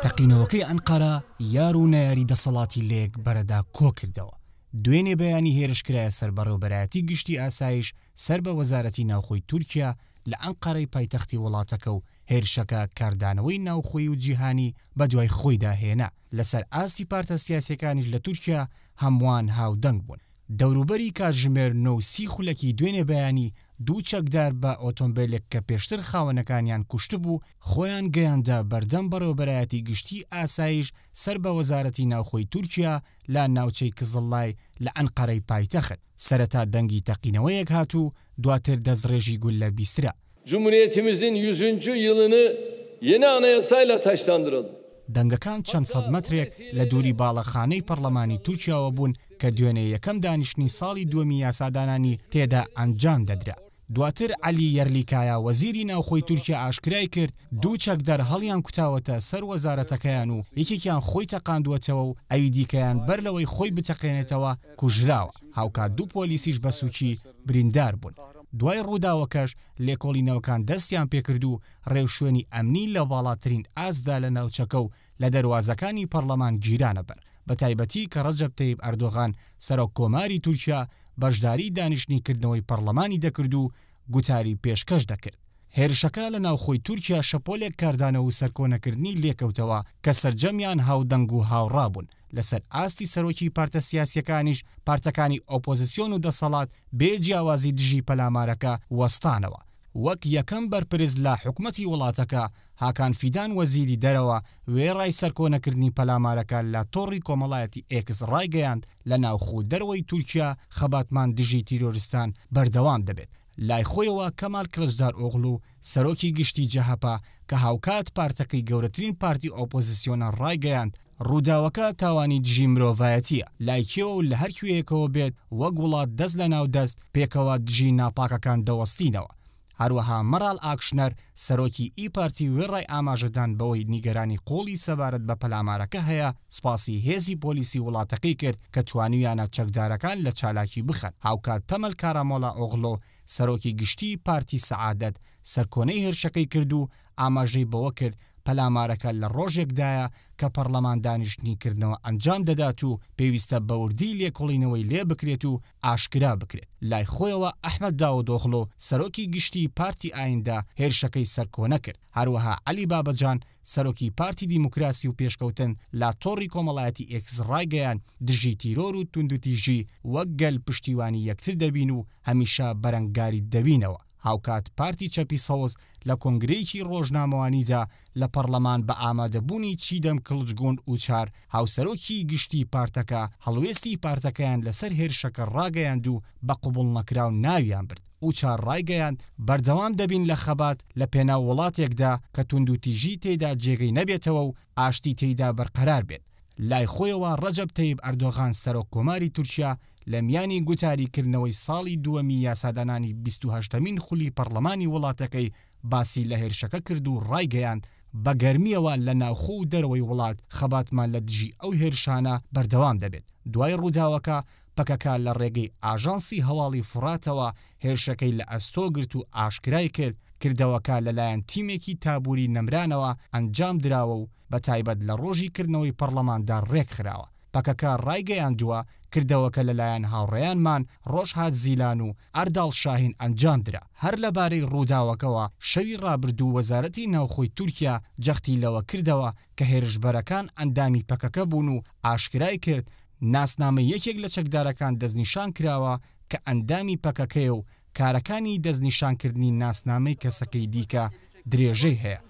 تەقینەوەکەی ئەنقەرە یار و نەیاری دەسەڵاتی لەیەک بەرەدا کۆکردەوە. دوێنێ بەیانی هێرشکرایە سەر بەڕێوەبەرایەتی گشتی ئاسایش سەر بە وەزارەتی ناوخۆی تورکیا لە ئەنقەرەی پایتەختی وڵاتەکە و هێرشەکە کاردانەوەی ناوخۆی و جیهانی بەدوای خۆیدا هێنا. لەسەر ئاستی پارتە سیاسیەکانیش لە تورکیا هەمووان هاودەنگ بوون. دەوروبەری کاتژمێر نۆ و سی خولەکی دوێنێ بەیانی، دوو چەکدار بە ئۆتۆمبێلێک کە پێشتر خاوەنەکانیان کوشتبوو، خۆیان گەیاندە بەردەم بەڕێوەبەرایەتی گشتیی ئاسایش سەر بە وەزارەتی ناوخۆی تورکیا لە ناوچەی کزڵلای لە ئەنقەرەی پایتەخت. سەرەتا دەنگی تەقینەوەیەک هات و دواتر دەستڕێژی گوللە بیسترا. Cumhuriyetimizin yüzüncü yılını yeni anayasayla taçlandıralım. دەنگەکان چەند سەد مەترێک لە دووری باڵەخانەی پەڕلەمانی تورکیاوە بوون کە دوێنێ یەکەم دانیشتنی ساڵی دووەمی یاسادانانی تێدا ئەنجام دەدرا. دواتر عەلی یەرلیکایا وەزیری ناوخۆی تورکیا ئاشکرای کرد، دوو چەکدار هەڵیانکوتاوەتە سەر وەزارەتەکەیان و یەکێکیان خۆی تەقاندووەتەوە و ئەوی دیکەیان بەر لەوەی خۆی بتەقێنێتەوە کوژراوە، هاوکات دوو پۆلیسیش بە سووکی بریندار بوون. دوای ڕووداوەکەش لێکۆڵینەوەکان دەستیان پێکرد و ڕێوشوێنی ئەمنی لە باڵاترین ئاستدا لە ناوچەکە و لە دەروازەکانی پەڕلەمان گیرانەبەر، بەتایبەتی کە ڕەجەب تەیب ئەردۆغان سەرۆک کۆماری تورکیا بەشداری دانیشتنی کردنەوەی پەڕلەمانی دەکرد و گوتاری پێشکەش دەکرد. هێرشەکە لە ناوخۆی تورکیا شەپۆلێک کاردانەوە و سەرکۆنەکردنی لێکەوتەوە کە سەرجەمیان هاودەنگ و هاوڕا بوون. لەسەر ئاستی سەرۆکی پارتە سیاسییەکانیش، پارتەکانی ئۆپۆزسیۆن و دەسەڵات بێ جیاوازی دژی پەلامارەکە وەستانەوە. وەک یەکەم بەرپرس لە حکومەتی وڵاتەکە، هاکان فیدان وەزیری دەرەوە وێڕای سەرکۆنەکردنی پەلامارەکە لە تۆڕی کۆمەڵایەتی ئێکس ڕایگەیاند، لە ناوخۆ و دەرەوەی تورکیا خەباتمان دژی تیرۆرستان بەردەوام دەبێت. لای خۆیەوە کەمال کڵچدارئۆغڵو سەرۆکی گشتی جەهەپە کە هاوکات پارتەکەی گەورەترین پارتی ئۆپۆزسیۆنە ڕایگەیاند، ڕووداوەکە تاوانی دژی مرۆڤایەتییە، لای کێوە و لە هەر کوێیەکەوە بێت وەک وڵات دەست لەناو دەست پێکەوە دژی ناپاکەکان دەوەستینەوە. هەروەها مەرال ئاکشنەر سەرۆکی ئی پارتی وێڕای ئاماژەدان بەوەی نیگەرانی قووڵی سەبارەت بە پەلامارەکە هەیە، سوپاسی هێزی پۆلیسی وڵاتەکەی کرد کە توانیویانە چەکدارەکان لە چالاکی بخەن. هاوکات تەمەل کارامۆلا ئۆغلۆ سەرۆکی گشتیی پارتی سەعادەت سەرکۆنەی هێرشەکەی کرد و ئاماژەی بەوە کرد پەلامارەکە لە ڕۆژێکدایە کە پەڕلەمان دانیشتنی کردنەوە ئەنجام دەدات و پێویستە بەوردی لێکۆڵینەوەی لێ بکرێت و ئاشکرا بکرێت. لای خۆیەوە ئەحمەد داودئۆغلۆ سەرۆکی گشتیی پارتی ئایندە هێرشەکەی سەرکۆنە کرد. هەروەها عەلی بابەجان سەرۆکی پارتی دیموکراسی و پێشکەوتن لە تۆڕی کۆمەڵایەتی ئێکس ڕایگەیاند، دژی تیرۆر و توندوتیژی وەک گەل پشتیوانی یەکتر دەبین و هەمیشە بەرەنگاری دەبینەوە. هاوکات پارتی چەپی سەوز لە کۆنگرەیەکی ڕۆژنامەوانیدا لە پەڕلەمان بە ئامادەبوونی چیدەم کڵچگون ئوچار هاوسەرۆکی گشتی پارتەکە هەڵوێستی پارتەکەیان لەسەر هێرشەکە ڕاگەیاند و بە قبوڵنەکراو ناویان برد. ئوچار ڕایگەیاند، بەردەوام دەبین لە خەبات لە پێناو وڵاتێکدا کە توندوتیژی تێیدا جێگەی نەبێتەوە و ئاشتی تێیدا بەرقەرار بێت. لای خۆیەوە ڕەجەب تەیب ئەردۆغان سەرۆک کۆماری تورکیا لە میانی گوتاری کردنەوەی ساڵی دووەمی یاسادانانی 28مین خولی پەڕلەمانی وڵاتەکەی باسی لە هێرشەکە کرد و ڕایگەیاند، بە گەرمییەوە لە ناوخۆ و دەرەوەی وڵات خەباتمان لە دژی ئەو هێرشانە بەردەوام دەبێت. دوای ڕووداوەکە پەکەکە لە ڕێگەی ئاژانسی هەواڵی فوڕاتەوە هێرشەکەی لە ئەستۆ گرت و ئاشکرای کرد، کردەوەکە لەلایەن تیمێکی تابووری نەمرانەوە ئەنجام دراوە و بە تایبەت لە ڕۆژی کردنەوەی پەڕڵەماندا ڕێکخراوە. پەکەکە ڕایگەیاندووە، کردەوەکە لەلایەن هاوڕێیانمان ڕۆژهات زیلان و ئەرداڵ شاهین ئەنجامدرا. هەر لەبارەی ڕووداوەکەوە شەوی ڕابردوو وەزارەتی ناوخۆی تورکیا جەختی لەوە کردەوە کە هێرشبەرەکان ئەندامی پەکەکە بوون و ئاشکرای کرد، ناسنامەی یەکێک لە چەکدارەکان دەستنیشان کراوە کە ئەندامی پەکەکەیە و کارەکانی دەستنیشانکردنی ناسنامەی کەسەکەی دیکە درێژەی هەیە.